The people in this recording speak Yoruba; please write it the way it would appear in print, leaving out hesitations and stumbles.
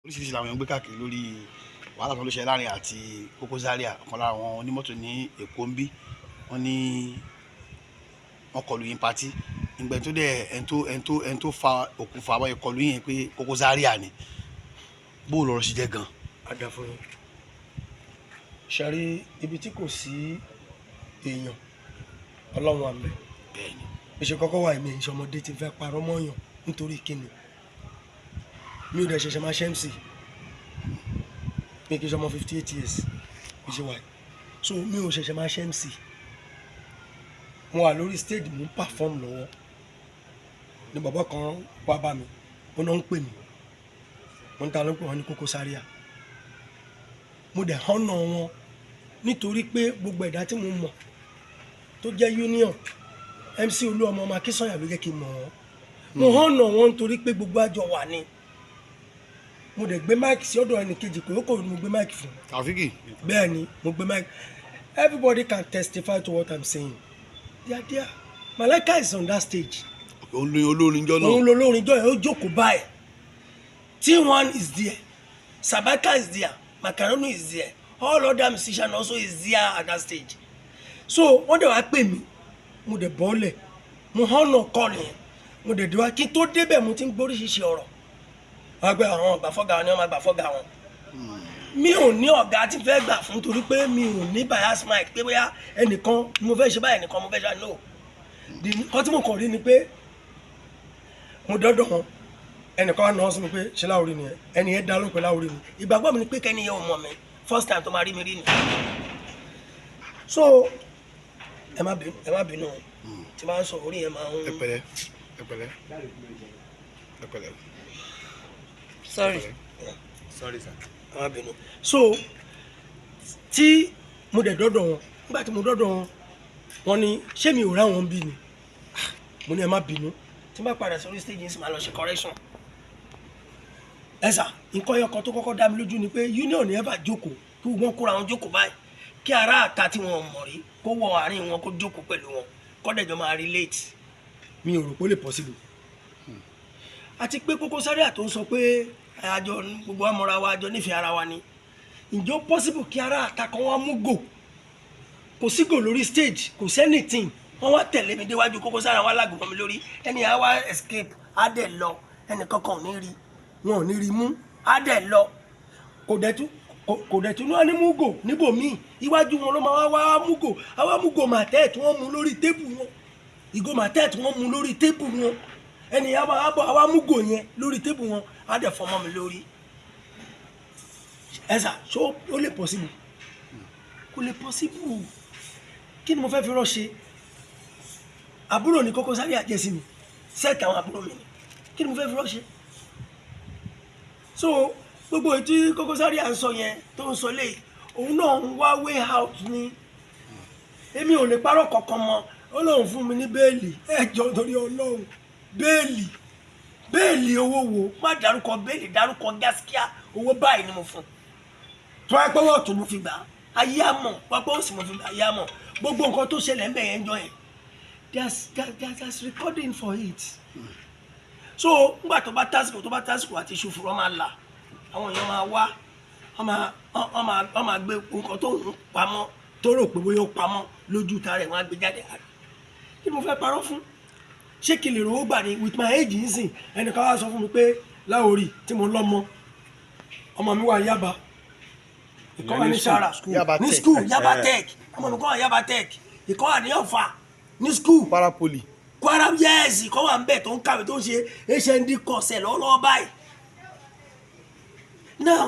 Oríṣiríṣi làwọn èèyàn ń gbé káàkiri lórí wàhálà kan ló ṣe láàrin àti Koko Zaria, ọ̀kan lára àwọn onímọ́tò ní Èkó ń bí. Wọ́n ní wọ́n kọlù yín party ìgbẹ́ tó dẹ̀ ẹni tó fa òkùnfà àwọn ìkọlù yín pé Koko Zaria ni. Bó lọ́rọ̀ ṣe jẹ́ gan? Àdàfún yín ṣàrí ibi tí kò sí èèyàn, Ọlọ́run àmì. Bẹ́ẹ̀ni. Bí ṣe kọ́kọ́ wà, èmi ìṣọmọdé ti fẹ́ parọ́ mọ́yàn nítorí kíni? Mi ò dẹ̀ ṣẹ̀ṣẹ̀ máa ṣe MC. Mi kì í ṣe ọmọ 58 years bí ṣe wà yìí, so mi ò ṣẹ̀ṣẹ̀ máa ṣe MC. Mo wà lórí stage, mo ń perform lọ́wọ́ ní bàbá kan wá bá mi. Ó náà ń pè mí, mo ń ta ló ń pè wọ́n ní Koko Zaria. Mo dẹ̀ honour wọn nítorí pé gbogbo ẹ̀dá tí mo mọ̀ tó jẹ́ union MC Olúọmọ, ọmọ Akínsànyà ló jẹ́ kí n mọ̀ wọ́n. Mo honour wọn nítorí pé gbogbo àjọ wà ní. Mo dẹ̀ gbé mic sí ọ̀dọ̀ ẹnì kejì, kòókò ni mo gbé mic fún. Taofiki. Bẹ́ẹ̀ ni, mo gbé mic. Everybody can testify to what I'm saying. They are there. Malaika is on that stage. Òun lóyún olórin jọ náà. Òun lolórin jọ yẹn, ó jókòó báyìí. T1 is there, Sabaka is there, Macaroni is there, all other musicians also is there at that stage. So wọ́n dẹ̀ wá pè mí, mo dẹ̀ bọ́ọ̀lẹ̀, mo honour call yẹn, mo dẹ̀ dé wá. Kí n tó débẹ̀, mo ti ń gbóríṣiríṣi ọ̀rọ̀. Wọ́n á gbé àwọn ọgbà fọ́gà wọn ni wọ́n máa gbà fọ́gà wọn. Mi ò ní ọ̀gá tí fẹ́ gbà fún torí pé mi ò ní bias mind pé bóyá ẹnìkan mo fẹ́ ṣe báyìí, ẹnìkan mo fẹ́ ṣe. No, the nǹkan tí mo kàn rí ni pé mo dọ́dọ̀ wọn, ẹnìkan wà náà sí mi pé ṣe Láwùrí nìyẹn. Ẹni yẹn dá lópe Láwùrí ni. Ìgbàgbọ́ mi ni pé kẹ́ni yẹn ò mọ̀ mi, first time tó máa rí mi rí ni. So ẹ má bínú, ẹ má bínú tí máa ń sọ orí yẹn máa ń. Ẹ pẹ̀lẹ́, ẹ pẹ̀lẹ́, ẹ pẹ̀lẹ́. Sorry. Sorry, sir. Ẹ má bínú. So tí mo dẹ̀ dọ́dọ̀ wọn, nígbà tí mo dọ́dọ̀ wọn, wọ́n ní ṣé mi ò ráwọn bí ni. Ah, mo ní ẹ má bínú, tí n bá padà sórí stage yìí sì máa lọ ṣe correction. Ẹ sà, nǹkan ẹyọ kan tó kọ́kọ́ dá mi lójú ni pé union ní ẹ bá jókòó, kí wọ́n kóra wọn jókòó báyìí, kí ará àta tí wọn mọ̀ rí kó wọ àárín wọn, kó jókòó pẹ̀lú wọn, kọ́dẹ̀jọ́ máa relate. Mi ò rò pé ó lè possible. Àti pé Koko Zaria tó ń sọ pé àjọ gbogbo àmọ́ra wa, àjọ nífẹ̀ẹ́ ara wa ni, ǹjẹ́ ó possible kí ará àta kan wá mú gò? Kò sí gò lórí stage, kò sí anything. Wọ́n wá tẹ̀lé mi déwájú Koko Zaria, wá lágùnbọ̀n mi lórí. Ẹni á wá escape, á dẹ̀ lọ, ẹnì kankan ò ní rí, wọn ò ní rí mú, á dẹ̀ lọ. Kò dẹ̀ tún ní wọ́n ní múgò níbòmíì, iwájú wọn ló máa wá wá múgò àwa múgò màtẹ́ẹ̀ tí wọ́n mú lórí table wọn, ìgò màtẹ́ẹ̀ tí wọ́n mú lórí table wọn. Ẹni yẹn wá bọ̀, àwa múgò yẹn lórí table wọn, á dẹ̀ fọmọ mi lórí. Ẹ sà, ṣó ó lè possible? Kò lè possible. Kí ni mo fẹ́ fi rọ́ ṣe? Àbúrò ní Koko Zaria jẹ́ sí mi, set àwọn àbúrò mi ni. Kí ni mo fẹ́ fi rọ́ ṣe? So gbogbo èyí tí Koko Zaria ń sọ yẹn, tó ń sọ lé, òun náà ń wá way out ni. Èmi ò lè parọ́ kankan mọ́. Ó lóun fún mi ní bail. Ẹ jọ, torí Ọlọ́run, bail, bail owó wo? Má dárúkọ bail, dárúkọ gaskiya. Owó báyìí ni mo fún tó wáá pẹ́wọ́ tó mo fi gbà, ayé àmọ̀ pápá òsì mo fi gbà, ayé àmọ̀. Gbogbo nǹkan tó ṣẹlẹ̀ ń bẹ̀ yẹn jọ yẹn, there's recording for it. So ngbà tó bá tásìkò àti ṣòfò, máa là, àwọn èèyàn máa wá, wọ́n máa gbé nǹkan tó ń pamọ́, tó rò pé bóyá ó pamọ́ lójú ta rẹ̀, wọ́n á gbé jáde. Kí ni mo fẹ́ parọ́ fún? Ṣé kí n lè rówó gbà ní with my age nsìn? Ẹnìkan wá sọ fún mi pé Láwórì tí mo lọ́mọ, ọmọ mi wà Yaba, ìkan wà ní Sara Yaba ní Tech. school Yaba Tech. Ọmọ mi kan wà Yaba Tech, ìkan wà ní Ọ̀fà ní school. Kwara Poly. Kwara, yes. Ìkan wà ń bẹ̀ tó ń kàwé, tó ń ṣe HND course ẹ̀ lọ́wọ́lọ́wọ́ báyìí now.